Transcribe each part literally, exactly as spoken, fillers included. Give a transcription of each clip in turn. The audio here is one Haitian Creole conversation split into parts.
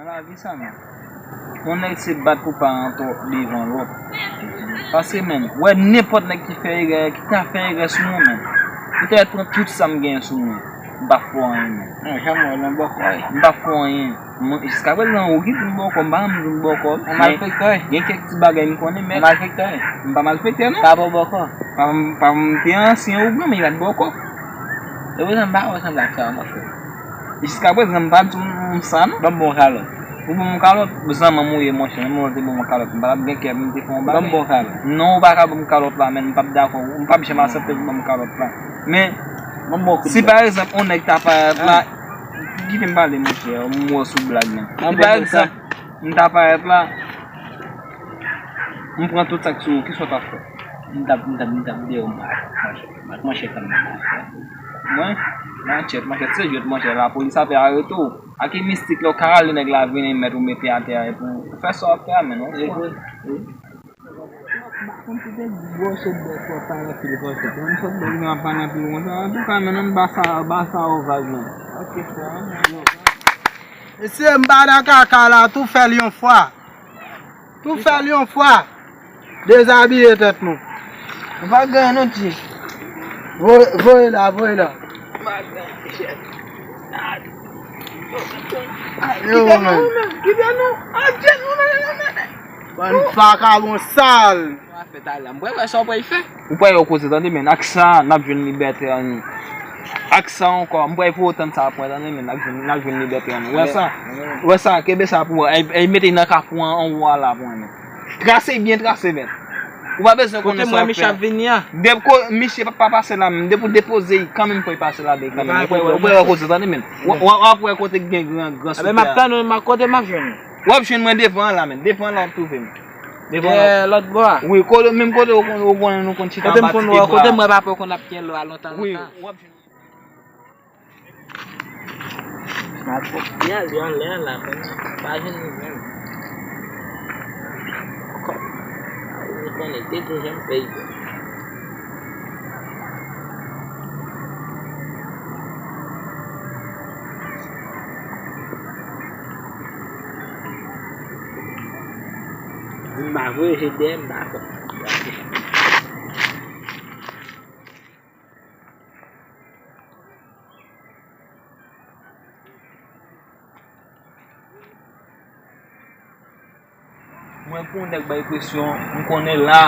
Lavi sa menm. Yon nèg se bat pou pa rantre devan lòt. Paske menm, wè nenpòt nèg ki fè erè, ki ta fè erè sou mwen menm. Li ta pran tout sa m genyen sou mwen. M pa fè anyen menm. Non, janm wè nan bòkò. M pa fè anyen. Mwen, jiska prezan, ou ki di m bòkò, m pa janm di m bòkò. Ou malfektè. Gen kèk ti bagay m konnen, men. Ou malfektè. M pa malfektè, non. Pa bò bòkò. Pa, pa m te ansyen ou granmè, pa t bòkò. E prezan, m pa wè sanblab sa, mwen fè. Jiska prezan, m pa di w m sa, non. Ban m bon kalòt. Ou ban m kalòt, zanmanm ou ye, monchè. Menm lè w te ban m kalòt, m pa t ap gen kè pou m te fè yon bagay. Ban m bon kalòt. Non, ou pa ka ban m kalòt la, men m p ap dakò. M p ap janm aksepte pou w ban m kalòt la. Men, si pa egzanp, yon nèg ta parèt la, kite m pale, monchè, m wè w sou blag, men. Si pa egzanp, m ta parèt la, m pran tout sa k sou ou, kisa w t ap fè? M t ap, m t ap, m t ap dèyè w, monchè. Monchè, tann mwen. Mwen? Manchèt, manchèt, se jwèt, monchè, lapolis ap arete w. Ak mistik la, ou ka rale nèg la vini, mèt ou mete atè a, epi ou fè sa w ap fè a, men non. E vre, wi. M pa konn si se gwo sòt bèf w ap pale anpil konsa. Mwen sòt bèf mwen ap pale anpil konsa. Antouka, men non, m ba sa, ba sa ovaj, non. Ok, frè, non. Mesye, m pa nan kaka la, tou fè l yon fwa. Tou fè l yon fwa. Dezabiye tèt nou. Nou pa gen anyen non, ti. Voye, voye la, voye la. Yo, men. Kite nou. Adje nou, men, men, men. Bann vakabon sal. Sa fè talè. M prè wè sa w prè fè. Ou prè wè koze, tande, men. Ak sa, n ap jwenn libète an. Ak sa ankò, m prè pou otan sa pran, tande, men. N ap jwenn, n ap jwenn libète an. Wè sa? Wè sa, kenbe sa pou ou. Ey, ey, mete nan kafou an, anwo a la pou mwen, men. Trase byen trase, men. Ou pa bezwen konnen sa w ap fè. Kote m wè misye ap vini a? Depi misye pa, pa pase la, men. Depi w depoze, kanmenm fò l pase la, men kanmenm. Ou prè wè koze, tande, men. W ap wè kote gen gran, gran sou tè a. Ebyen, m ap tann ou, m ap, kote m ap jwenn ou? W ap jwenn mwen devan an la, men. Devan an la w ap twouve m. Devan an la. Dèyè lòt bò a? Wi, kote, menm kote ou konn, ou konn, nou konn chita anba ti pye bwa a. Kote m konn wè, kote m wè papa w konn ap kenbe w a lontan, lontan. Wi, w ap jwenn. M ap fè pye al yo anlè an la, konnen pa jwenn li menm. Kòb. Ou konnen, te tou jan m fè yo. M pa voye je dèyè m pa fè. Mwen pou yon nèg bay presyon, m konnen la,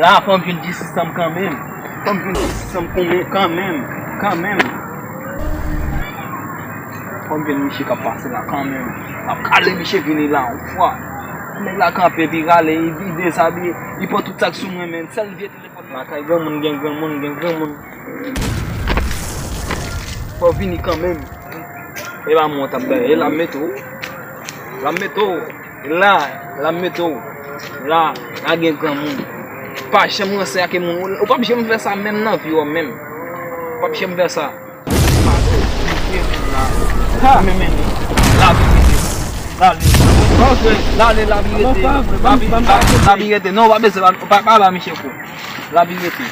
la fò m jwenn jistis an m kanmenm. Fò m jwenn jistis an m kanmenm, kanmenm, kanmenm. Fò m jwenn misye k ap pase la kanmenm. M ap rale misye vini la yon fwa. Nèg la kanpe, epi rale, li, li dezabiye, li pran tout sa k sou mwen, men sèl vye telefòn. Lakay granmoun gen granmoun, gen granmoun. Fò w vini kanmenm. E pa mwen w t ap bay, e la m mete w. La m mete w. E la, la m mete w. La, la gen granmoun. Pa janm ranse ak moun. Ou p ap janm fè sa menm nan vi w menm. Ou p ap janm fè sa. Ha! Men, men, men. Lavi rete. Lale. Ok. Lale, lavi rete. Lavi, lavi rete. Non, w pa bezwen, pa, pa, pa ba misye kou. Lavi rete.